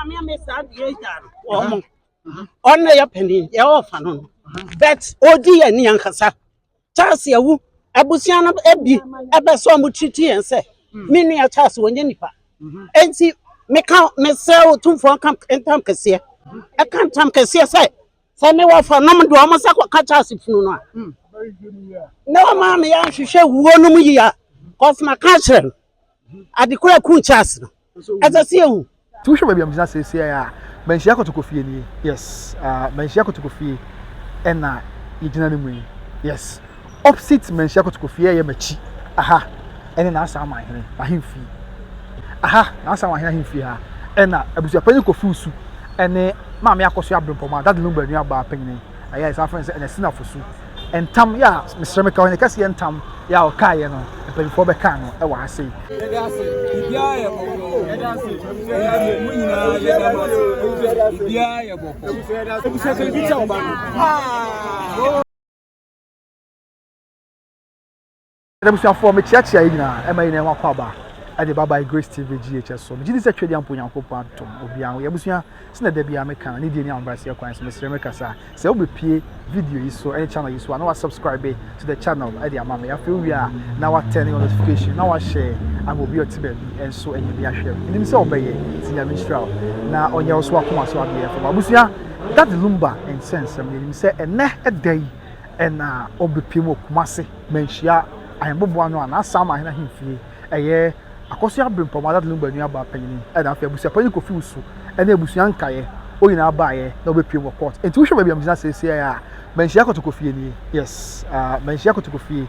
maame ame saa deɛ agya no wɔn ɔno na yɛ panin yɛ ɔfa no no but odi yɛn ni ankasa Charles awu abusua no ebi ɛbɛ sɛ ɔmo titi yɛn sɛ me nua Charles wɔnyɛ nipa enti meka mesrɛ otumfoɔ nka ntam kɛseɛ ɛka ntam kɛseɛ sɛ sɛ me wɔfa nom de ɔmo nsa kɔka Charles funu no a na ɔma me yɛanhwehwɛ wuo no mu yie a kɔsoma ka kyerɛ no ade koro a kun Charles no ɛsɛ sɛ yɛhu. Nti wohwɛ baabi a megyina seesei a, Manhyia Kotoko fie nie. Yes, uh, Manhyia Kotoko fie ɛna yɛgyina no mu yi. Yes, opposite Manhyia Kotoko fie ɛyɛ m'akyi. Aha ɛne N'asa Amanhene n'ahemfie. Aha N'asa Amanhene ahemfie ha ɛna abusuapanyin Kofi Osu ɛne Maame Akosua Abrempɔma Daddy Lumba nuabaa panyini ɛyɛ a yɛsan frɛ no sɛ Ɛnɛsina Fosu. Ntam yɛ a mesrɛ meka ɔhene kɛseɛ ntam yɛ a ɔkaeɛ no mpanimfoɔ bɛkaa no wɔ ha sei. Yɛda ase, biribiara yɛ bɔkɔɔ. Yɛda ase, mo nyinaa yɛda mo ase. Biribiara yɛ bɔkɔɔ. Abusuafoɔ mekyeakyea yɛ nyinaa ɛma yɛ nyinaa ho akɔ aba ɛde ba by Grace TV GHS so megye di sɛ twɛdeɛ ampo Onyankopɔn atom obiara ho yɛ abusua sɛnɛ da biara meka ne die ne ahobrɛaseɛ kwan so mesrɛ mekasa sɛ wobɛpie video yi so ɛne channel yi so a na wasubscribe to the channel ɛde ama me afei wowie a na watɛne on notification na wahyɛ ama obi a ɔte baabi nso anya bi ahwɛ menim sɛ wobɛyɛ nti Nyame nhyira wo na ɔnyɛ wo so akoma so adeɛ fam abusua Daddy Lumba nsɛnsɛm yɛnim sɛ ɛnɛ ɛda yi ɛna ɔbɛpie mu wɔ Kumase Manhyia ahemboboa no a n'Asaama ahene ahemfie ɛyɛ Akɔsoa Abrempɔn Adad Lumba nuabaa panyini ɛna afei abusuapanyin Kofi Wusu ɛne abusua nkaeɛ wɔn nyinaa baeɛ na wɔbɛpiem wɔ court. Nti wohwɛ baabi a megyina seesei a Manhyia Kotoko fie nie. Yes, uh, Manhyia Kotoko fie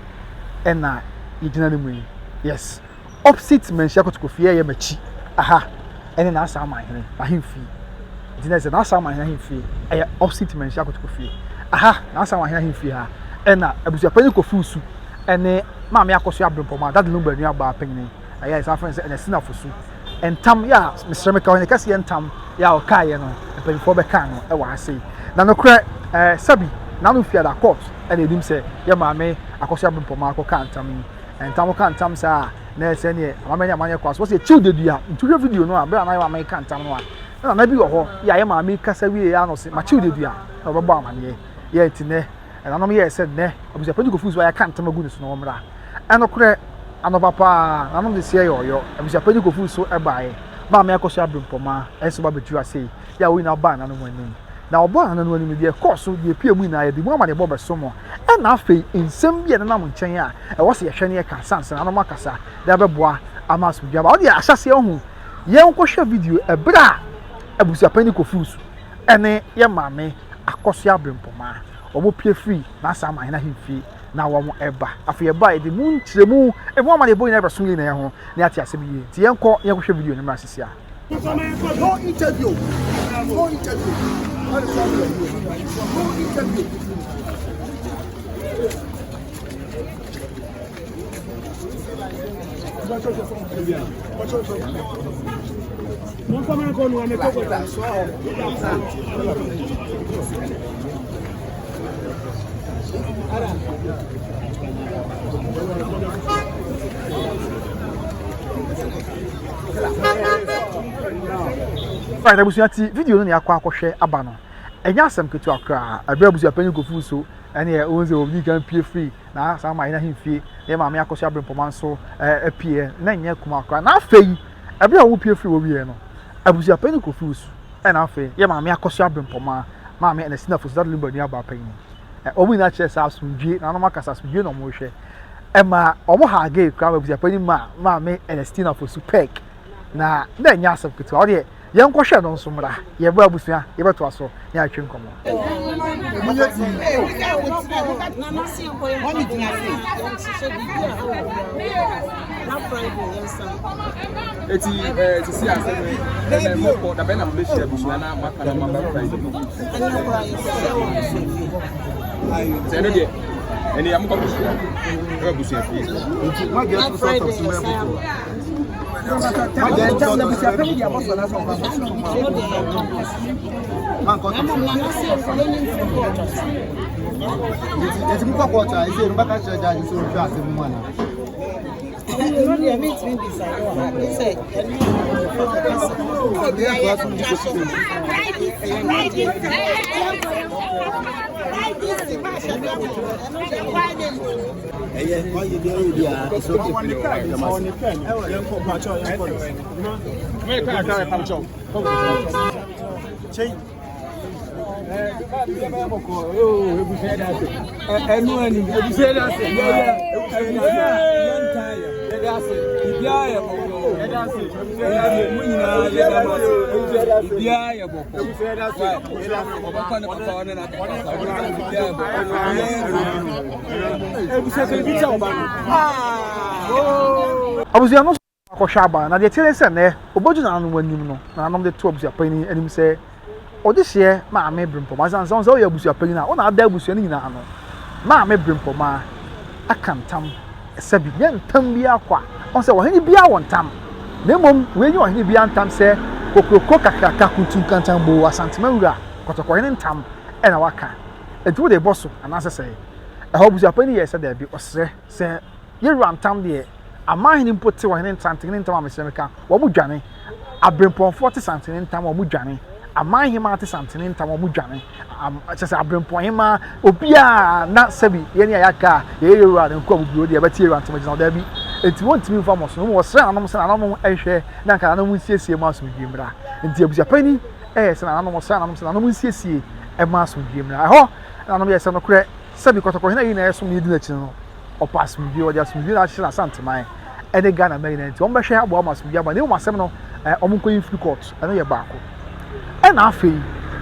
ɛna yɛgyina no mu yi. Yes. Opposite Manhyia Kotoko fie ɛyɛ m'akyi aha ɛne N'Asaama ahene n'ahemfie. Nti na ɛsɛ N'Asaama ahene ahemfie ɛyɛ opposite Manhyia Kotoko fie. Aha N'Asaama ahene ahemfie ha ɛna abusuapanyin Kofi Osu ɛne Maame Akosua Abrempɔma Daddy Lumba nuabaa panyini ɛyɛ a yɛsan frɛ no sɛ Ernestina Fosu ntam yɛ a mesrɛ meka ɔhene kɛseɛ ntam yɛ a ɔkaeɛ no mpanyinfoɔ bɛkaa no ɛwɔ ha sei. Na nokorɛ ɛɛ sɛbi n'ano fiada court ɛna ɛnim sɛ yɛ maame Akosua Abrempɔma akɔka ntam yi. Ntam woka ntam saa a, na ɛyɛ sɛ neɛ amammerɛ ne amanneɛ kɔ so. Wɔsɛ yɛkyiw dadua. Nti wohwɛ video no a, berɛ a na yɛ maame reka ntam no a, na nana bi wɔ hɔ yɛ a yɛ maame kasa wie a na ɔse makyiw dadua na ɔbɛbɔ amanneɛ. Yɛ nti nɛ ɛnanom yɛɛ sɛ nɛ abusuapanyin Kofi so a yɛaka ntam agu ne so no ɔmmra. Ɛnokorɛ anɔpa paa nanom de seɛ yɛ ɔyɔ. Abusuapanyin Kofi so baeɛ. Maame akɔso abrempɔma nso ba bɛduru ase yɛ a wɔn nyinaa baa nananom anim. Na wɔbaa nananom anim no, deɛ ɛkɔɔ so, deɛ ɛpue mu nyinaa, yɛde mu amanneɛbɔ bɛso mo. Ɛnna afei nsɛm bi a ɛnenam nkyɛn a ɛwɔ sɛ yɛhwɛ na yɛka ansa na nananom akasa de abɛboa ama asomdwoe aba. Wo deɛ ahyɛaseɛ wohu, yɛnkɔhwɛ video ɛberɛ a abusuapanin Kofi Wusu ne yɛn maame Akɔsoa Abrempɔmaa wɔpue firi N'Asaman ahemfie na wɔreba. Afei yɛba a yɛde mu nkyerɛmu, emu amanneɛbɔ nyinaa bɛso yɛn nyinaa ho na yɛate asɛm yie. Nti yɛnkɔ na yɛnkɔhwɛ video no mmra sisi a. No interview. No interview. No interview. Right, abusua ti video no na yɛakɔ akɔhwɛ aba no ɛnyɛ asɛm ketewa koraa ɛberɛ abusua panyin kofu so ɛne ɛwɔ sɛ obi kan pie firi na saa ma yɛn ahemfie na yɛ maame akɔso abrempɔma nso ɛpie na ɛnyɛ kuma koraa na afei ɛberɛ a wɔn pie firi wɔ wieɛ no abusua panyin kofi so ɛna afei yɛ maame akɔso abrempɔma maame ɛna sinafo so dadulumba nua baa panyin wɔn nyinaa kyerɛ sɛ asomdwie na wɔn akasa asomdwie na wɔn rehwɛ ɛma wɔn hagee koraa ma abusuapanyin ma maame Ernestina Fosu Peg na na ɛnyɛ asɛm ketewa ɔdeɛ yɛnkɔhwɛ no nso mmra yɛbɔ abusua yɛbɛtoa so ne atwe nkɔmmɔ. Eti ɛɛ sisi asɛm yi ɛna mo kɔ dabɛn na mo bɛ hyia abusua na mo aka na mo aba Friday. Sɛ ɛno deɛ ɛne yɛ mo kɔ abusua ɛwɔ abusua fie. Nti mo agye ɛto sɛ ɔtɔ so mɛ foforɔ. Mo agye ɛto sɛ ɔtɔ so mɛ Mankɔ tɔ so. Nti mo kɔ kɔɔto a ɛsɛ mo bɛka kyerɛ gyaagye sɛ ɔntwa asɛm mu anaa. Ɛno deɛ mentumi bisa wɔ ha gye sɛ ɛne ɔfa kasa. Ɛyɛ wayɛ bi ayɛ bi a it's okay. Ɛnu ɛni ebusua yɛ ase yɛ yɛ ebusua yɛ ntan yɛ yɛ ase bibiara yɛ bɔkɔ yɛ ase mu nyinaa yɛ dam ase bibiara yɛ bɔkɔ ɔbɛkɔ ne papa ɔne na kasa bibiara yɛ bɔkɔ yɛ ebusua sɛ ebi kyɛ ɔba no. Abusua no akɔhwɛ aba na deɛ ɛteɛ ne sɛ nnɛ ɔbɛdu nananom anim no, nananom de to abusuapanyin anim sɛ ɔdehyeɛ maame Brempɔmaa. Ɛsiane sɛ woyɛ abusuapanyin a, wo na ada abusua no nyinaa ano. Maame Brempɔmaa aka ntam sɛbi nyɛ ntam biara kwa. Ɔn sɛ ɔhene biara wɔ ntam, na mmom wei nyɛ ɔhene biara ntam sɛ kokroko kakraka kuntunkantan boo Asantema wura kɔtɔkɔhene ntam na waka. Enti wode bɔ so anaasɛ sɛn? Ɛhɔ abusuapanyin yɛɛ sɛ daabi, ɔsrɛ sɛ yɛwura ntam deɛ Amanhene mpo te ɔhene nsantene ntam a mesrɛ meka, wɔn dwane. Aberempɔnfoɔ te santene ntam a wɔn dwane. Amanhemaa te santene ntam a wɔn dwane. Am, kyerɛ sɛ aberempɔnhemaa, obiara na sɛbi yɛne a yɛaka a yɛyɛ yɛwura ne nkoa mu bio deɛ yɛbɛte yɛwura ntam agyina hɔ, daabi. Enti wɔntumi mfa mmɔ so. Mmom wɔsrɛ nananom sɛ nananom nhwɛ na anka nananom nsiesie mma asomdwie mmra. Enti abusuapanin yɛ sɛ nananom, wɔsrɛ nananom sɛ nananom nsiesie mma asomdwie mmra. Ɛhɔ nananom yɛ sɛ nokorɛ sɛbi kɔtɔkɔhene a yɛn nyinaa yɛsom no yɛdi n'akyi no, ɔpɛ asomdwie, ɔde asomdwie na ahyehyɛ n'Asanteman ne Ghana man nyinaa nti wɔbɛhwɛ aboa ma asomdwie aba na mmom asɛm no eh, wɔn nkɔyi mfiri court, ɛno yɛ baako. Ɛna afei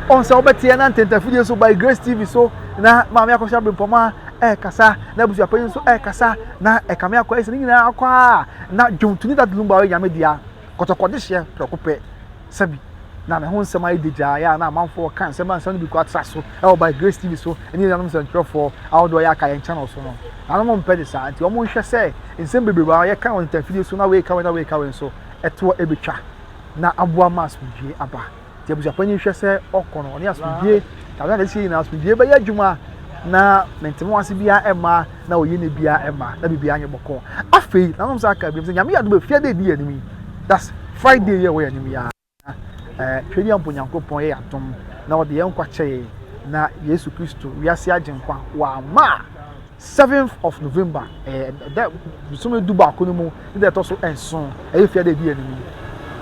ɔn sɛ wobɛteɛ na ntɛntafidie so by Grace TV so na maame akɔhyɛ abrempɔma ɛrekasa na abusuapanyin nso ɛrekasa na ɛkame akɔ ɛsɛ ne nyinaa akɔ a na dwomtoni Daddy Lumba ɔyɛ nyame dea kɔtɔkɔdehyeɛ prɛko pɛ sɛbi na ne ho nsɛm ayɛ degyaa yɛ a na amanfoɔ ka nsɛm a nsɛm no bi kɔ atra so ɛwɔ by Grace TV so ne nuanom nsɛntwerɛfoɔ ahodoɔ yɛ aka yɛn channel so no nanom mpɛ de saa nti wɔn nhwɛ sɛ nsɛm bebrebe a yɛka wɔ ntɛmfidie so na wei ka wei na wei ka wei nso ɛtoɔ ɛbɛtwa na aboa ma asomdwie aba nti abusuapanyin hwɛ sɛ ɔkɔ no ɔne asomdwie na ɔne adehyɛ nyinaa asomdwie bɛyɛ adwuma na mente mo ase biara ɛma na ɔyɛ ne biara ɛma na biribiara nyɛ bɔkɔ afei nanom sɛ aka biom sɛ nyame yɛ adom afia de di anim yi that's Friday yɛ wɔ yɛn anim yi ara ɛɛ Twɛdi ampo Nyankopɔn yɛ adom na ɔde yɛn nkwa kyɛ yɛn na Yesu Kristo wiase agyenkwa wama a seventh of November ɛyɛ ɛda bosome 11 no mu ne da ɛtɔ so nson ɛyɛ fia da ɛdi anim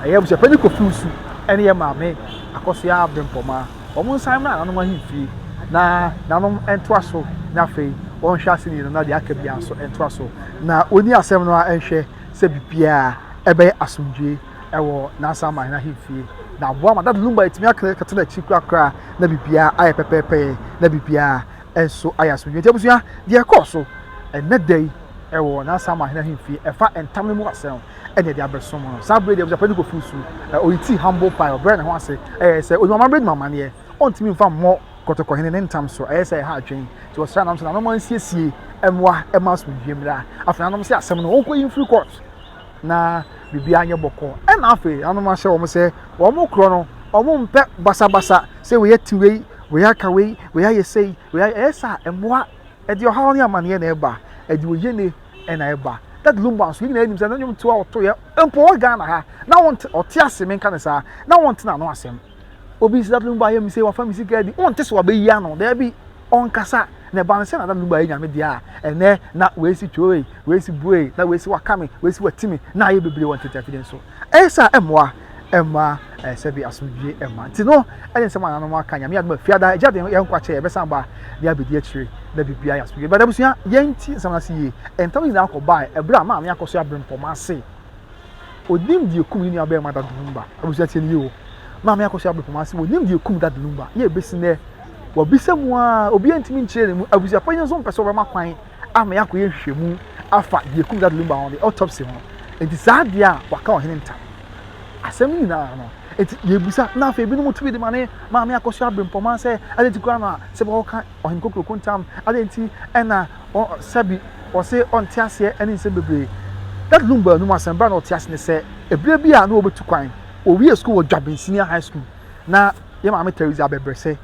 yi ɛyɛ abusuapanyin Kofi Nsu ɛne yɛ maame Akɔsoa Abrempɔmaa wɔn nsan mmra nanom ahemfie na nanom ntoa so na afei wɔnhwɛ aseni no na deɛ aka biara nso ntoa so na wɔni asɛm no a nhwɛ sɛ biribiara ɛbɛyɛ asomdwie ɛwɔ n'asaman n'ahemfie na aboa ma Daddy Lumba atumi akata n'akyi korakora na biribiara ayɛ pɛpɛɛpɛ na biribiara nso ayɛ asomdwie. Nti abusua, deɛ ɛkɔɔ so ɛnnɛ da yi ɛwɔ n'asaman ahemfie ɛfa ntam no mu asɛm ɛne ɛde abɛsom no. Saa bere deɛ abusua panyin Kofi Osu ɔyi tii humble pie ɔbrɛ ne ho ase ɛyɛ sɛ onim amammerɛ nim amaneɛ ɔntumi nfa mmɔ kɔtɔkɔhene ne ntam so ɛyɛ sɛ ɛha adwene nti ɔsrɛ nanom sɛ nanom ansiesie mmoa ɛma asomdwie mmra. Afei nanom sɛ asɛm no wɔnkɔyi mfiri court na biribiara nyɛ bɔkɔɔ. Ɛna afei nanom ahyɛ wɔn sɛ wɔn korɔ no wɔn mpɛ basabasa sɛ wei ati wei, wei aka wei, wei ayɛ sei, wei ayɛ ɛyɛ saa mmoa ɛde ɔhaw ne amaneɛ na ɛba, ɛde oyene na ɛba. Daddy Lumba nso yɛn nyinaa nim sɛ ne nnwom to a ɔto yɛ mpo wɔ Ghana ha na wɔnte ɔte ase menka ne saa na wɔnte n'ano asɛm. Obi sɛ Daddy Lumba ayɛ me sei wafa me sika adi wonte sɛ wabɛyi ano daabi ɔnkasa na ɛba no sɛ na Daddy Lumba yɛ nyame deɛ a ɛnɛ na wei si twoe wei si bue na wei si waka me wei si wati me na ayɛ bebree wɔ ntete afidie nso ɛyɛ saa ɛmmoa ɛmma sɛbi asomdwie ɛmma nti no ɛne nsɛm a nanom aka nyame adom afiada agya de yɛn nkwa kyɛ yɛbɛsan ba ne abɛdi akyire na biribiara yɛ asomdwie bada abusua yɛn ti nsɛm no ase yie ntam nyinaa kɔ bae ɛberɛ a maame akɔ so abere mpɔma ase onim deɛ kum ne nua bɛrima Daddy Lumba abusua tie ne yie o maame akɔ so abere mpɔma ase onim deɛ kum Daddy Lumba yɛ ebesi nɛ wɔbisa mu a obi ntumi nkyerɛ ne mu abusuapanyin nso mpɛ sɛ ɔbɛma kwan ama yɛakɔyɛ nhwehwɛmu afa deɛ kum Daddy Lumba ho the autopsy ho nti saa deɛ a waka ɔhene ntam asɛm no nyinaa no nti yɛbisa na afei ebinom tumi de ma ne maame akɔso abrempɔma sɛ adɛn nti koraa no a sɛ wɔka ɔhene kokuroko ntam adɛn nti ɛna sɛbi ɔse ɔnte aseɛ ɛne nsɛm bebree Daddy Lumba anum asɛm bra na ɔte ase ne sɛ ebire bi a na wɔbɛtu kwan owie sukuu wɔ Dwaben Senior High School na yɛ maame Teresa abɛbrɛsɛ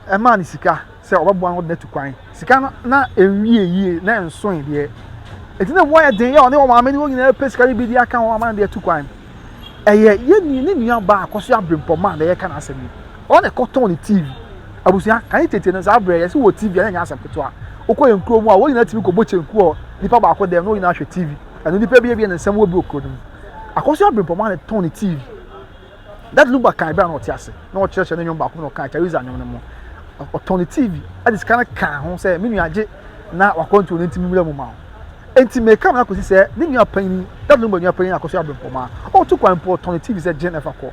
ɛmaa ne sika sɛ ɔbɛboa no ɔde no atu kwan sika no na ɛnwie yie na ɛnsoe deɛ. Enti na emu ayɛ den yɛ ɔne ɔmaame ne wɔn nyinaa pɛ sika no bi de aka ho ama no de atu kwan. Ɛyɛ yɛn ne nua baa Akɔso Abrempɔma na yɛka n'asɛm yi. Ɔno na ɛkɔtɔn ne TV. Abusua, kan tete no saa berɛ yɛse wɔ TV a na ɛnyɛ asɛm ketewa. Wokɔ yɛn kuro mu a wɔn nyinaa tumi kɔbɔ kyenku wɔ nipa baako dɛm na wɔn nyinaa hwɛ TV. Ɛno nipa bi ebia ne nsɛm wɔ bi wɔ kuro no mu. Akɔso Abrempɔma na ɛtɔn ne TV. Dad Lumba kae bere a na ɔte ase na ɔkyerɛkyerɛ ne nnwom baako mu na ɔkaa Chariza nnwom no mu. Ɔtɔn ne TV de sika no kaa ho sɛ, Me nua gye na w'akwantuo no nti memmra mu ma wo. Enti meka me akɔsi sɛ ne nua panyin, Dad Lumba nua panyin Akosua Abrempɔmaa, ɔretu kwan mpo ɔtɔn ne TV sɛ gye na fa kɔ.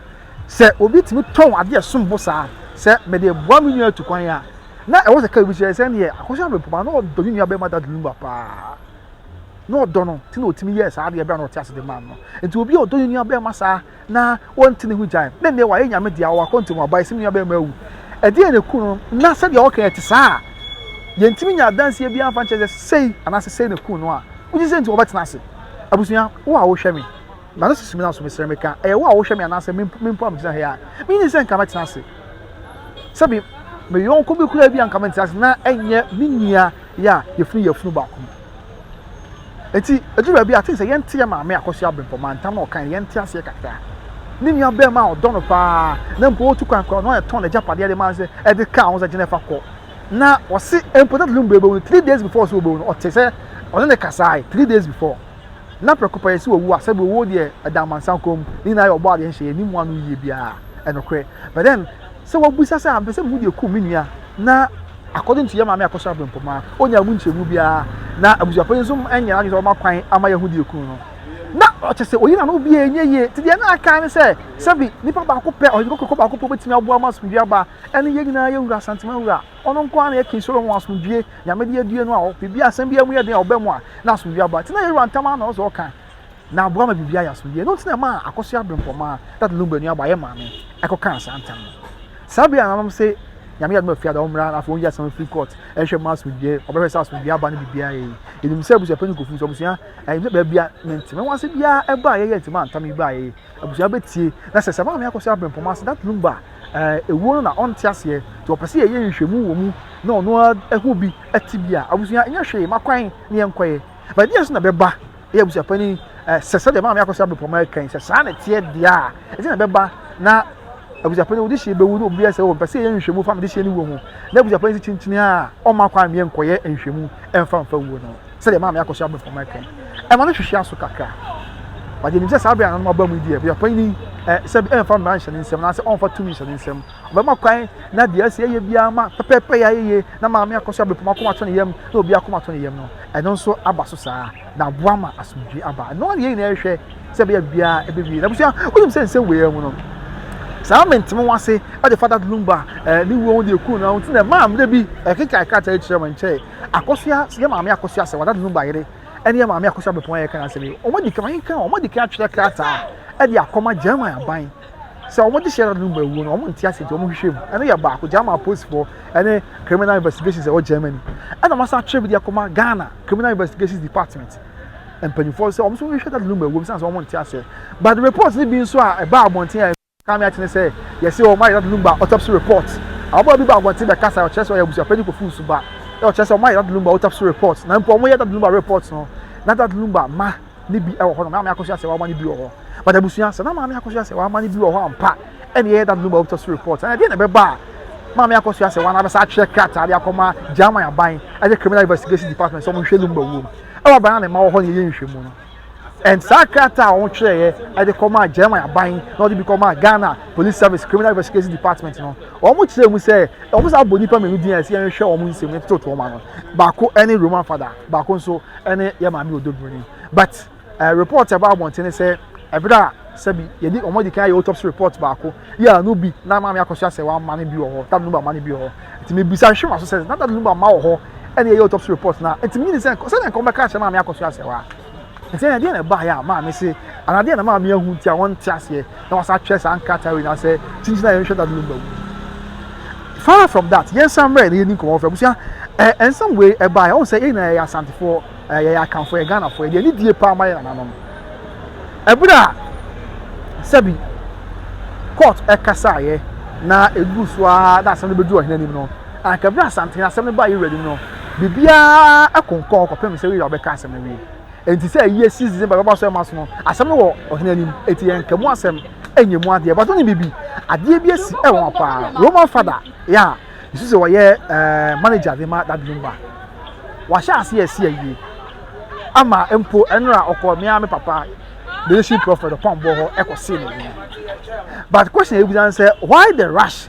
Sɛ obi tumi tɔn ade a ɛsom bo saa sɛ mede reboa me nua atu kwan a, na ɛwɔ sɛ ka biribi kyerɛ sɛ ɛnneɛ Akosua Abrempɔmaa na ɔdɔ ne nuabarima Dad Lumba paa. Na ɔdɔ no nti na ɔtumi yɛɛ saa adeɛ berɛ a na ɔte ase de maa no no. Nti obi a ɔdɔ ne nuabarima saa na ɔnte ne ho gyae, na nnɛ wayɛ Nyame dea, ɔwɔ akɔnto mu aba, yɛse me nuabarima awu. Ɛdeɛn na ɛku no? Na sɛdeɛ ɔka ɛte saa a, yɛntumi nya adanseɛ biara mfa nkyerɛ sɛ sei anaasɛ sei na ɛku no a, wogye sɛ nti wɔbɛtena ase? Abusua, wo a wohwɛ me, m'ano sisi me na so mesrɛ meka, ɛyɛ wo a wohwɛ me anaasɛ me mpo a megyina ha yi a, menni sɛ nka mɛtena ase. Sɛbi me yɔnko bi koraa bi a nka mente ase na ɛnyɛ me nua yɛ a yɛfunu yafunu baako mu. Enti ɛduru baabi a I think sɛ yɛnte yɛn maame Akosua Abrempong ntam na ɔkae no yɛnte aseɛ kakra. Ne nua bɛrima a ɔdɔ no paa na mpo ɔtu kwan koraa ɔno a ɛtɔn n'agyapadeɛ de ma no sɛ ɛde kaa ho sɛ gyina fa kɔ. Na ɔse mpo Daddy Lumba bɛwu no 3 days before sɛ ɔbɛwu no ɔte sɛ ɔne ne kasae 3 days before. Na prɛko pɛ yɛse wawu a sɛbi owuo deɛ ɛda amansan kɔn mu ne nyinaa yɛ ɔbɔ adeɛ nhyɛ yɛnnim ano yie biara ɛnokorɛ but then sɛ wabisa sɛ ah mepɛ sɛ mehu deɛ ɛkum me nua na according to yɛ maame Akosua Abrempɔmaa ɔnyaa mu nkyerɛmu biara na abusuapanyin nso nyɛ n'adwene sɛ ɔma kwan ama yɛahu deɛ ɛkum no na ɔkyɛ sɛ oyi n'ano bi a ɛnyɛ yie nti deɛ na aka ne sɛ sɛbi nipa baako pɛ ɔhene kɔkɔkɔ baako pɛ obɛtumi aboa ma asomdwie aba ɛne yɛn nyinaa yɛ wura Asantema wura ɔno nko ara na yɛ King Solomon asomdwie Nyame de adue no a biribi asɛm biara mu yɛ den a ɔba mu a na asomdwie aba nti na yɛ wura ntam ara na ɔsɛ ɔka na aboa ma biribi ayɛ asomdwie ɛno nti na ɛmaa Akosua Abrempɔmaa Dad Lumba nuabaa yɛ maame ɛkɔkaa saa ntam no. Saa bere a nananom se Nyame yɛ adom a Fiada ɔmmra na afei ɔnyi asɛm mfiri court ɛnhwɛ mma asomdwie ɔbɛhwɛ sɛ asomdwie aba ne biribiara yɛ yie. Yɛnim sɛ abusua panyin Kofi nso abusua ɛyɛ sɛ baabi a mente me ho ase biara ɛbaa yɛyɛ ntema antam yi baa yɛyɛ abusua bɛtie na sɛ sɛ maame Akosua Abrempɔmaa se Dad Lumba ɛɛ ewuo no na ɔnte aseɛ nti ɔpɛ sɛ yɛyɛ nhwehwɛmu wɔ mu na ɔno ara ɛho bi ɛte bi a abusua ɛnyɛ hwee ma kwan ne yɛnkɔyɛ but ɛdeɛn nso na ɛbɛba Ɛyɛ abusuapanin eh, sɛ sɛdeɛ maame akɔsɛ abepɔma ɛka yi sɛ saa na ɛteɛ deɛ a ɛsɛ na ɛbɛba na abusuapanin wode hyɛ bɛwu na obi sɛ ɔmpɛ sɛ yɛyɛ nhwɛmu fa mede hyɛ ne wuo ho na abusuapanin sɛ kyinkyini a ɔma kwan meɛ nkɔyɛ nhwɛmu ɛmfa mfa wuo no sɛdeɛ maame akɔsɛ abepɔma ɛka yi ɛma no hwehwe aso kakra wagye nim sɛ saa berɛ a nanom aba mu yi deɛ abusuapanin eh, sɛ ɛmfa mmara nhyɛ ne nsam anaasɛ ɔmfa tumi nhyɛ ne nsam ɔbɛma kwan na deɛ ɛsɛ yɛyɛ biara ma pɛpɛɛpɛ yɛ ayɛyie na maame akɔsɛ abepɔma akoma ato ne yam na obi akoma ato ne yam no ɛno nso aba so saa na aboa ma asomdwie aba. Ɛno ara na yɛn nyinaa rehwɛ sɛ ɛbɛyɛ biribiara ɛbɛwie. Na abusua, wonim sɛ nsɛm wei mu no, saa mente me ho ase de fa Dad Lumba eh, ne wuo ho deɛ kuu no nti na ɛmaa mmerɛ bi ɛkeka krataa yi kyerɛ wɔn nkyɛn Akosua, yɛ maame Akosua sɛ Dad Lumba yere ɛne yɛ maame Akosua Bepɔn a yɛka n'asɛm yi, wɔn adi kan wɔn adi kan atwerɛ krataa ɛde akɔma German aban sɛ wɔn de hyɛ Dad Lumba wuo no wɔn nte ase nti wɔn hwehwɛ mu. Ɛno yɛ baako, German apolisifoɔ ɛne criminal investigations ɛwɔ Germany ɛna wɔn asan atwerɛ bi de akɔma Ghana Criminal Investigations Department mpanyinfoɔ sɛ wɔn nso hwehwɛ Daddy Lumba ewom san sɛ wɔn nte aseɛ but report no bi nso a ɛbaa abɔnten a kame akyene sɛ yɛsɛ wɔn ayɛ Daddy Lumba autopsy report ababaawa bi ba abɔnten bɛkasa ɔkyerɛ sɛ ɔyɛ abusuapanyin Kofi Nsu ba ɔkyerɛ sɛ wɔn ayɛ Daddy Lumba autopsy report na mpo wɔn yɛ Daddy Lumba report no na Daddy Lumba ma ne bi wɔ hɔ no maame Akosua sɛ wɔama ne bi wɔ hɔ but abusua sɛ na maame Akosua sɛ wɔama ne bi wɔ hɔ ampa ɛna yɛyɛ Daddy Lumba autopsy report ɛna deɛ na ɛbɛba a maame Akosua sɛ wɔn abɛsa atwerɛ krataa de akɔma German aban ɛde criminal investigation department sɛ wɔn hwɛ Lumba wuom ɛwɔ aban a ne mma wɔ hɔ na yɛyɛ nhwehwɛmu no and saa krataa a wɔn twerɛeɛ ɛde kɔma German aban na wɔde bi kɔma Ghana police service criminal investigation department no wɔn kyerɛ mu sɛ wɔn sɛ abɔ nipa mmienu din a ɛsɛ yɛn hwehwɛ wɔn nsɛm yɛn toto wɔn ano baako ɛne Roman father baako nso ɛne yɛ maame Odobroni but report ɛba abɔnten sɛ ɛberɛ a sɛbi yɛde wɔn adi kan ayɛ autopsy report baako yɛ ano bi na maame Akosua sɛ wama ne bi wɔ hɔ Daddy Lumba ma ne bi wɔ hɔ nti mebisa hwehwɛ ma so sɛ na Daddy Lumba ma wɔ hɔ ɛna yɛyɛ autopsy report na nti mi sɛ sɛdeɛ nka wɔbɛka akyerɛ maame Akosua sɛ wa nti ɛna deɛ na ɛbaa yɛ a maame se anaa deɛ na maame ahu nti a wɔnte aseɛ na wɔasa atwerɛ saa nkrataa wei na sɛ kyinkyin a yɛnhwɛ Daddy Lumba wu. Far from that, yɛn san mmerɛ na yɛni nkɔmɔ fɛ abusua ɛ nsɛm wei ɛbaa yɛ wɔn sɛ yɛn nyinaa yɛyɛ Asantefoɔ ɛ yɛyɛ Akanfoɔ yɛ Ghanafoɔ yɛde ani die paa ma yɛn nananom. Ɛberɛ a sɛbi court ɛkasaeɛ na ɛduru so ara na asɛm no bɛduru ɔhene anim no, anka berɛ a Asantehene asɛm no baa yɛwura anim no, biribiara ɛkonkɔn kɔpem sɛ yɛwura bɛka asɛm no awie. Enti sɛ ayie 6 December bɛba so ɛma so no, asɛm no wɔ ɔhene anim. Enti yɛnka mu asɛm ɛnyɛ mu adeɛ. But wonim biribi? Adeɛ bi asi ɛwɔ paa. Roman father, yeah, nsu sɛ wɔyɛ ɛɛ manager de ma Daddy Lumba. Wahyɛ aseɛ asi ayie. Ama mpo ɛnora ɔkɔ mea me papa the nation prophet ɔpɔnbɔ hɔ ɛkɔ see ne yie. But question a ebisa ne sɛ why the rush?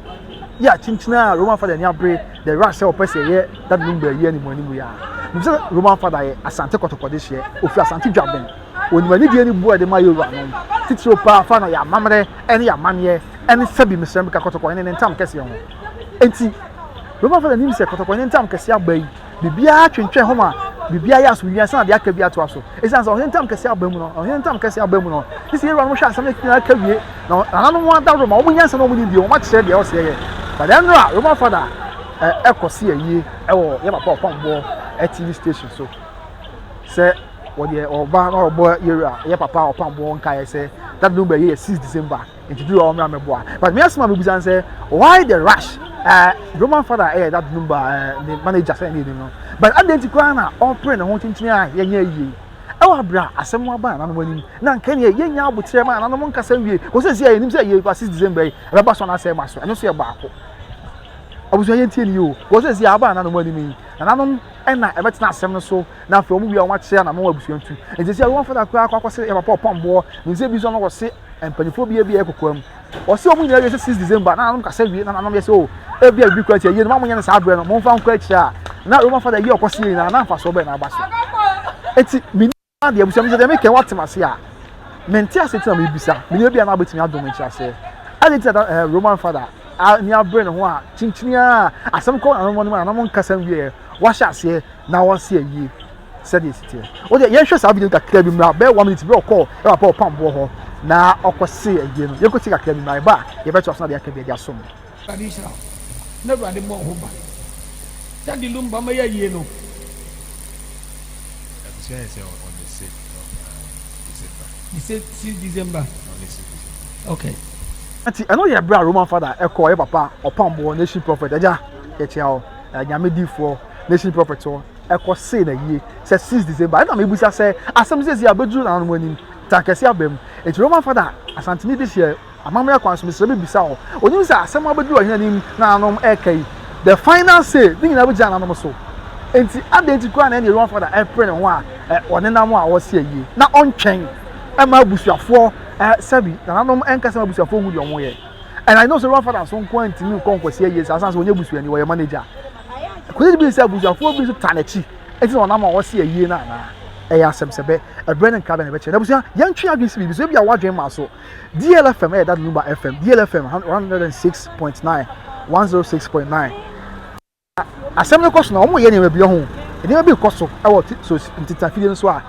Yɛ akyinkyina a Roman father ani abere the rush sɛ ɔpɛ sɛ ɛyɛ Daddy Lumba ayie anim anim yɛ a. Nim sɛ Roman father yɛ Asante kɔtɔkɔde hyeɛ, ofiri Asante Dwaben. Onim anidie ne bu a ɛde ma yɛ wuranom. Titiriw paa fa no yɛ amammerɛ ne yɛ amanneɛ ne sɛbi mesrɛ meka kɔtɔkɔ ne ne ntam kɛseɛ ho. Enti Roman father nim sɛ kɔtɔkɔ ne ntam kɛseɛ aba yi biribiara twentwɛn hɔ ma biribiara yɛ asomdwoe ansa na deɛ aka bi atoa so. Esiane sɛ ɔhene ntam kɛseɛ aba mu no, ɔhene ntam kɛseɛ aba mu no, ne sɛ yɛn wuranom hwɛ asɛm no nyinaa ka wie na nananom adaworo ma wɔn nyansa na wɔn nimdeɛ wɔn akyerɛ deɛ ɔsɛ yɛ. But ɛno a Roman father ɛkɔ si ayie ɛwɔ yɛ papa ɔpamboɔ TV station so sɛ wɔdeɛ ɔba na ɔbɔ yɛwura yɛ papa ɔpamboɔ nkaeɛ sɛ that number yɛ 6 December. Nti duru a ɔmmra mmɛboa. But me asɛm a mebisa ne sɛ why the rush? Uh, Roman father ɛyɛ that number uh, ne manager sɛ ɛne no. But adɛn nti koraa na ɔpere ne ho kyenkyene a yɛnyɛ yie yi? Ɛwɔ abere a asɛm aba nananom anim na nka neɛ yɛnya aboterɛ ma nananom nkasa nwie. Kɔ sɛ si a yɛnim sɛ yɛ 6 December yi ɛbɛba so anaasɛ ɛma so. Ɛno nso yɛ baako. Abusua yɛntie ne yie o. Kɔ sɛ si a aba nananom anim yi, nananom ɛna ɛbɛtena asɛm no so na afei wɔn wie a wɔn akyerɛ anamɔ wɔ abusua ntu. Nti si a Roman father koraa akɔ akɔse yɛ papa ɔpamboɔ. Nim sɛ bi nso ano wɔse mpanyinfoɔ bi ebi yɛ kokoam. Wɔsi wɔn nyinaa wie sɛ 6 December na nanom kasa wie na nanom yɛ sɛ o ebi a bibi kura ti ayie no ma mo nyɛ no saa berɛ no mo nfa nkɔ akyire a na Roman father yi ɔkɔ sie nyinaa na nfa so bɛn na aba so. Eti mi ni adeɛ abusua mi sɛ deɛ mi kɛn wate ma se a mente ase ti na mi bisa mi ni ebi a na abɛtumi adom nkyerɛ aseɛ. Adi ti na ɛɛ Roman father a ni abere ne ho a kyinkyini a asɛm kɔ nanom anim a nanom nkasa wie wahyɛ aseɛ na wɔasi ayie sɛdeɛ ɛsi teɛ. Wo deɛ yɛnhwɛ saa video kakra bi mmra bɛyɛ one minute berɛ ɔkɔɔ ɛwɔ apɛ ɔpamboɔ hɔ na ɔkɔse ayie no. Yɛnkɔtie kakra bi mmra yɛba a yɛbɛtoa so na deɛ aka bi de asom. Awurade nhyira wo na Awurade mmɔ wo ho ban. Daddy Lumba mɛyɛ ayie no. Abusua yɛ sɛ on the sixth of um, December. The sixth December. On the sixth December. Okay. Nti ɛno yɛ berɛ a Roman father ɛkɔɔ yɛ papa ɔpamboɔ nation prophet agya yɛkyia wo nyame difoɔ Nation Prophet hɔ ɛkɔ see na yie sɛ 6 December ɛna mebisa sɛ asɛm sɛsi abɛduru nananom anim tan kɛse aba mu enti Roman Father Asanteni de hyɛ amammerɛ kwan so mesrɛ mebisa hɔ onim sɛ asɛm abɛduru ɔhene anim nananom ɛka yi the final say ne nyinaa bɛgyina nananom so enti adɛn nti koraa na ɛne Roman Father ɛpere ne ho a ɔnenam a ɔse ayie na ɔntwɛn ɛma abusuafoɔ sɛbi nananom ɛnkasa ma abusuafoɔ hu deɛ ɔmo yɛ and I know sɛ Roman Father nso nko antumi nkɔ nkɔsi ayie saa san sɛ ɔnyɛ busuani ɔyɛ manager Could it be sɛ abusuafoɔ bi nso taa n'akyi nti na ɔnam a ɔsi ayie no anaa? Ɛyɛ asɛm sɛ bɛ, ɛberɛ ne nkrabɛ na ɛbɛkyerɛ. Na abusua, yɛntwe adwene si biribi so, ebia w'adwene mmaa so. DLFM ɛyɛ Daddy Lumba FM, DLFM 106.9, 106.9. Asɛm no kɔ so na wɔyɛ nneɛma bi ɔho, nneɛma bi rekɔ so ɛwɔ so ntetafidie no so a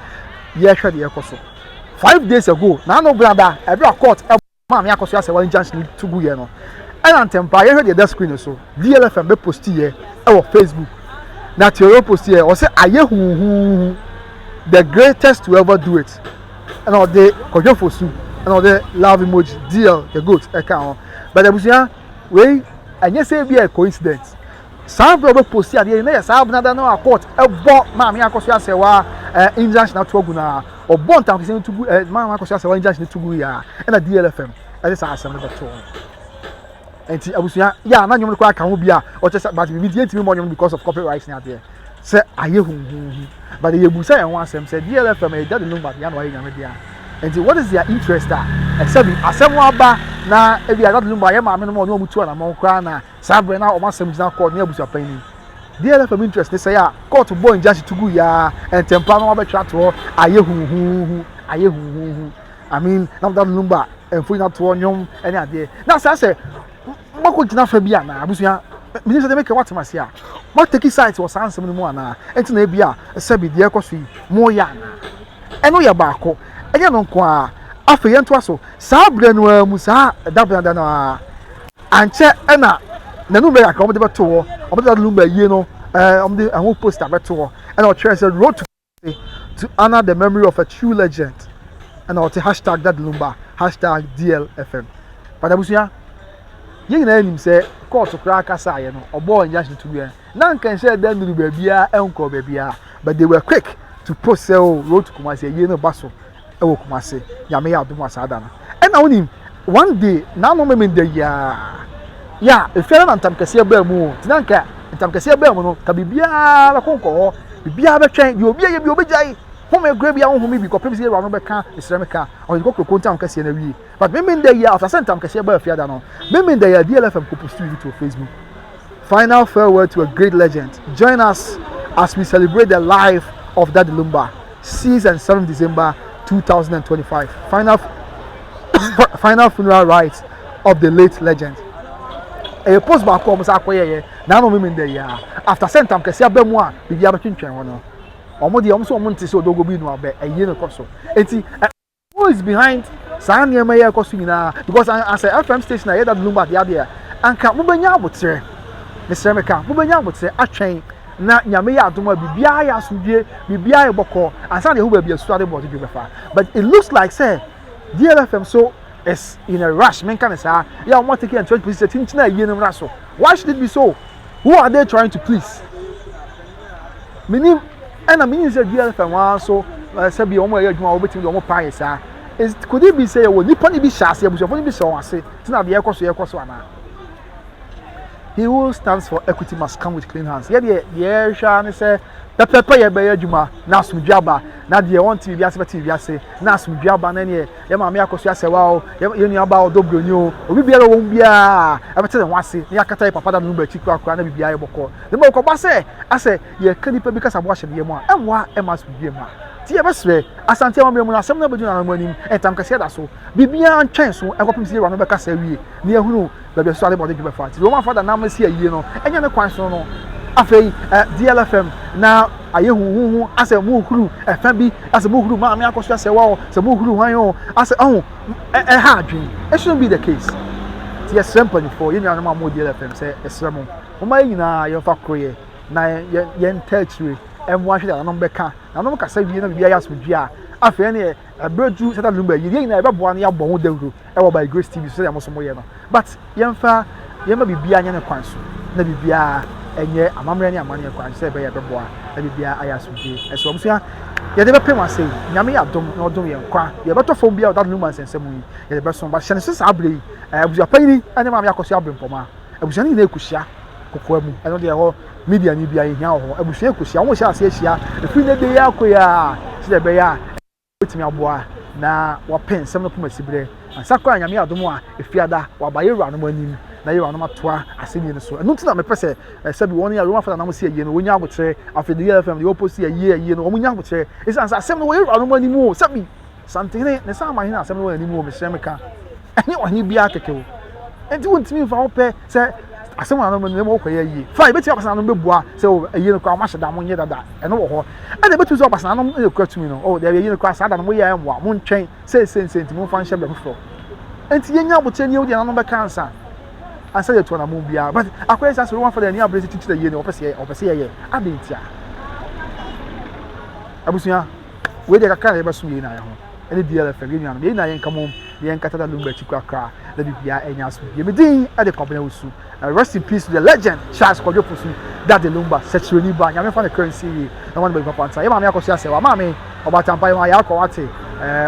yɛrehwɛ deɛ ɛrekɔ so. 5 days ago, na ano brada, ɛberɛ a court maame akɔ so asɛ wɔn injunction to gu yɛ no ɛna ntɛmpa yɛhwɛ deɛ ɛda screen no so. DLFM bɛ post yɛ ɛwɔ Facebook na tiɛrɛ post yɛ ɔsɛ ayɛ huhuhu, the greatest to ever do it, ɛna ɔde Kwadwo Fosu ɛna ɔde love emoji DL the goat ɛka ho. But abusua, wei ɛnyɛ sɛ ebi yɛ coincidence. Saa abirɛ ɔbɛ post adeɛ yi na yɛ saa abinada no a court ɛbɔ maame akɔ so asɛ wa injunction ato agu na ɔbɔ ntankese no to gu maame akɔ so asɛ wa injunction to gu yi a ɛna DLFM ɛde saa asɛm no bɛto ho. Nti abusua yɛ a na nnwom no koraa ka ho bi a ɔkyɛ sɛ but bibi nti yɛntumi mmɔ nnwom because of copyright ne adeɛ sɛ ayɛ huhuhu, but yɛ bu sɛ yɛn ho asɛm sɛ DLFM ɛyɛ Daddy Lumba deɛ na wayɛ nyame deɛ. Nti what is their interest a ɛsɛ bi asɛm aba na ebi a Daddy Lumba yɛ maame no ma ɔne wɔn tu anamɔn koraa na saa berɛ na wɔn asɛm gyina court ne abusuapanyin ni DLFM interest ne sɛ yɛ a court bɔ injunction to gu yaa ntɛmpa na wɔabɛtwa ato hɔ ayɛ huhuhu, ayɛ huhuhu. I mean, na Daddy Lumba mfo nyina toɔ nnwom ne adeɛ na saa sɛ mɔkɔ gyina fa bi anaa. Abusua, menim sɛ deɛ meka woatem ase a moatake sides wɔ saa nsɛm no mu anaa ɛnti na ebi a sɛbi deɛ ɛkɔ so yi moyɛ anaa. Ɛno yɛ baako, ɛnyɛ no nko a. Afei yɛntoa so. Saa berɛ no ara mu, saa dabrada no ara ankyɛ ɛna n'anum bɛyɛ kakra wɔde bɛto hɔ, wɔde Daddy Lumba yie no wɔde ɛho poster bɛto hɔ ɛna ɔtwerɛ sɛ "Road to honour the memory of a true legend" ɛna ɔte #DaddyLumba, #DLFM. But abusua, yɛn nyinaa nim sɛ court koraa kasa ayɛ no ɔbɔɔ injunction to wia na nka nhyɛ dan nuru baabiara ɛnkɔ baabiara, but they were quick. to post sɛ o road to Kumasi ayie no ba so ɛwɔ Kumasi. Nyame yɛ adom a, saa da no ɛna wonim one day n'ano mɛmɛ da yiaa ya efiara na ntam kɛseɛ baa mu o. Tina nka ntam kɛseɛ baa mu no ka biribiara bɛkɔ nkɔ hɔ, biribiara bɛtwɛn deɛ obi ayɛ bi obɛgyae home kura bi a honhom bi kɔpem sɛ yɛwura no bɛka mesrɛ me ka ɔde kɔ kuroko ntam kɛseɛ no awie. But mɛmɛ da yi after sɛ ntam kɛseɛ baa fiada no, mɛmɛ da yi a DLFM kɔ post bi to Facebook: "Final farewell to a great legend. Join us as we celebrate the life of Daddy Lumba, 6 and 7 December 2025. Final funeral rites of the late legend." Ɛyɛ post baako a wɔn sɛ akɔyɛyɛ n'ano mímí ndɛ yi a after sɛ ntam kɛseɛ aba mu a biribi abɛtwentwɛn hɔ no, wɔn deɛ wɔn sɛ wɔn nte sɛ odogo bi nu abɛ ɛyie no kɔ so. Eti who is behind saa nneɛma yi a ɛkɔ so nyinaa? Because as a FM station a yɛ Daddy Lumba adeɛ adeɛ anka mobɛnya abotire, mesrɛ me ka mobɛnya abotire atwɛn na Nyame yɛ adom a biribiara yɛ asomdwie, biribiara yɛ bɔkɔ ansa na yɛho baabi asuade bɔ ɔde bɛfa. But it looks like sɛ DLFM so is in a rush. Menka ne saa yɛ a wɔn take entrenched position kyinkyin a yie no mmra so. Why should it be so? Who are they trying to please? Minim ɛna minim sɛ DLFM wɔn nso sɛbi wɔn a ɛyɛ adwuma a wɔbɛtumi de wɔn paa yɛ saa. Is could it be sɛ yɛwɔ nipa ni bi hyɛ ase, abusuafo ni bi hyɛ wɔn ase tina deɛ ɛkɔ so yɛkɔ so anaa? He who stands for equity must come with clean hands. Yɛ deɛ deɛ ɛhwɛ ne sɛ pɛpɛpɛ yɛ bɛyɛ adwuma na asomdwe aba, na deɛ wɔn ti biribi ase bɛte biribi ase na asomdwe aba, na neɛ yɛ maame akɔ so asɛwa o, yɛ nua ba ɔdɔ buroni o, obi biara wɔn biara ɛbɛte ne ho ase na yɛakata yɛ papa da no akyi korakora na biribiara yɛ bɔkɔ. Ne ma ɔkɔba sɛ asɛ yɛka nipa bi kasa bo ahyɛ ne yam a ɛmmoa ɛma asomdwe mu a ti yɛbɛsrɛ Asante amammerɛ mu no asɛm no abɛgyina n'anom anim. Ntam kɛseɛ da so, biribiara ntwɛn so ɛkɔpem sɛ yɛwura no bɛkasa awie na yɛhunu baabi a so ade bɔde dwuma fa. Nti Roman Father nam si ayie no ɛnyɛ ne kwan so no, afei DLFM na ayɛ huhuhu asɛ mo huru ɛfɛ bi asɛ mo huru maame akɔ so asɛ wa o sɛ mo huru hwan o asɛ ɔho ɛha adwene. It shouldn't be the case. Nti yɛsrɛ mpanyinfoɔ, yɛn nuanom a mo DLFM, sɛ yɛsrɛ mo, mo ma yɛn nyinaa yɛmfa koroyɛ na yɛn yɛn nta akyire ɛmo ahwɛ deɛ nanom bɛka. Nanom kasa wie na biribi ayɛ asomdwe a, afei ne ɛberɛ du sɛ Daddy Lumba yi yɛn nyinaa yɛbɛboa no yɛabɔ ho dawuro ɛwɔ By Grace TV so sɛdeɛ mo nso moyɛ no. But yɛmfa yɛmma biribiara nyɛ ne kwan so na biribiara ɛnyɛ amammerɛ ne amanneɛ kwan so sɛ ɛbɛyɛ ɛbɛboa na biribiara ayɛ asomdwe. Ɛso abusua, yɛde bɛpem ase yi. Nyame yɛ adom na ɔdom yɛn nkwa, deɛ ɛbɛtɔ fam biara Daddy Lumba nsɛnsɛm yi yɛde bɛso ba hyɛ ne so. Saa berɛ yi abusua panyini ne maame akɔ so abere mpɔma abusua no nyinaa ɛkɔhyia kokoa mu. Ɛno deɛ ɛhɔ media ni bia yɛhia wɔ hɔ. Abusua ɛkɔhyia, wɔn hyɛ ase ahyia ɛfiri ne de yɛ akɔ yi a sɛdeɛ ɛbɛyɛ a wobɛtumi aboa na wapɛ nsɛm no poma siberɛ ansa koraa. Nyame adom a efiada waba yɛwuranom anim na yɛwuranom atoa asɛnnie no so. Ɛno nti na mepɛ sɛ sɛbi wɔn yɛ Roman Father nam si ayie no wɔnya abotrɛ. Afei de yɛ fm deɛ wɔpɔ si ayie ayie no wɔn nya abotrɛ ɛsiane sɛ asɛm no wɔ yɛwuranom anim o. Sɛbi Santehene ne sa amahene asɛm no wɔ anim o. Mesrɛ meka ɛnyɛ ɔhene biara kɛkɛ o, nti wontumi mfa wo pɛ sɛ asɛm wɔ nanom anim wɔkɔ yɛ ayie fa. Ebɛtumi abasa nanom bɛbua sɛ o ayie no koraa wɔn ahyɛ da mo nyɛ dada. Ɛno wɔ hɔ ɛna ebɛtumi sɛ ɔbasa nanom ɛna ekura tumi no o deɛ ayie no koraa saa da no mo yɛ ɛmoa mo ntwɛn seesei nsɛ nti mo nfa nhyɛ bɛ foforɔ. Nti yɛnya abotire ne yɛn deɛ nanom bɛka ansa ansa yɛ tu anamon biara. But akɔyɛ sɛ asɛ wɔn afa deɛ ani abere sɛ titiri ayie no wɔpɛ sɛ wɔpɛ sɛ yɛyɛ adi ntia. Abusua, wei deɛ kakra na yɛbɛso yɛn nyinaa yɛn ho ɛne DLFM yɛn nuanom, yɛn nyinaa yɛn nka mom na yɛn nkata Daddy Lumba akyi korakora na biribiara ɛnyɛ aso bie. Me din ɛde Kwabena Wusu. Rest in peace to the legend Charles Kwadwo Fosu, Daddy Lumba, sɛkyerɛni ba. Nyame fa ne kra nsie yie na wɔn baabi papa nsa. Yɛ maame akɔ so asɛ wa maame ɔbatampa yɛ maa yɛ akɔ wate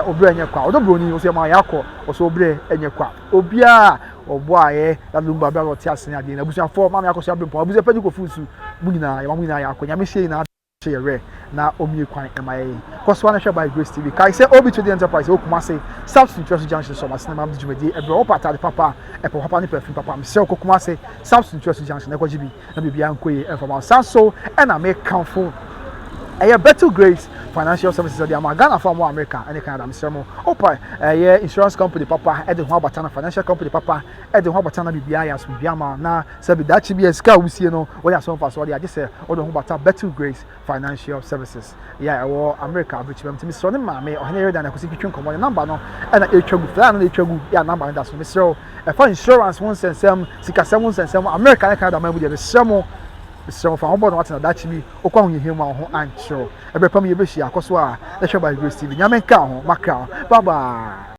obrɛ nyɛ kwa. Ɔdɔ broni nso yɛ maa yɛ akɔ ɔso obrɛ nyɛ kwa. Obiara ɔbɔ a yɛ Daddy Lumba bɛ a ɔte ase ne adeɛ na abusuafoɔ maame akɔ so abere mpɔn abusua panyin Kofi Nsu mu nyinaa yɛ maa mu nyinaa yɛ akɔ. Nyame hyɛ nyinaa hyɛ yɛ werɛ na ɔmmie kwan ɛma yɛn. Kɔ so ara na hwɛ By Grace TV. Kae sɛ Obi Trading Enterprise ɛwɔ Kumase, South Suntuaso Junction so ɔmasene mam de dwumadie ɛbrɛ. Wopɛ atade papa, ɛpɔ papa ne perfume papa, mesrɛ wo kɔ Kumase, South Suntuaso Junction na ɛkɔgye bi na biribiara nkɔ yie ɛmfa ma wo. Saa nso ɛna mekamfo ɛyɛ Better Grace Financial Services ɛde ama Ghanafoɔ a wɔwɔ America ɛne Canada. Mesrɛ mo, wopɛ ɛyɛ insurance company papa ɛde ho abata no, financial company papa ɛde ho abata na biribiara yɛ asomdwoeɛ ama na sɛbi daakye bi a sika a wosie no wɔde aso mfasoɔ de agye sɛ wɔde ho bata Better Grace Financial Services yɛ a ɛwɔ America aburokyima mu. Nti mesrɛ ne maame ɔhene yere dan akosi twitwi nkɔmmɔ ne number no ɛna ɛtwa gu flyer no na ɛtwa gu yɛ a number no da so. Mesrɛ wo, ɛfa insurance ho nsɛnsɛm, sikasɛm ho nsɛnsɛm, America ne Canada man mu deɛ, mesrɛ mo, mesrɛ mo, fa ho bɔ na watena daakye bi wokɔ ahohiahia mu a wo ho ankyerɛw. Ɛberɛ pa mu yɛbɛhyia. Akɔ so a na hwɛ By Grace TV. Nyame nka ho makra. Bye bye.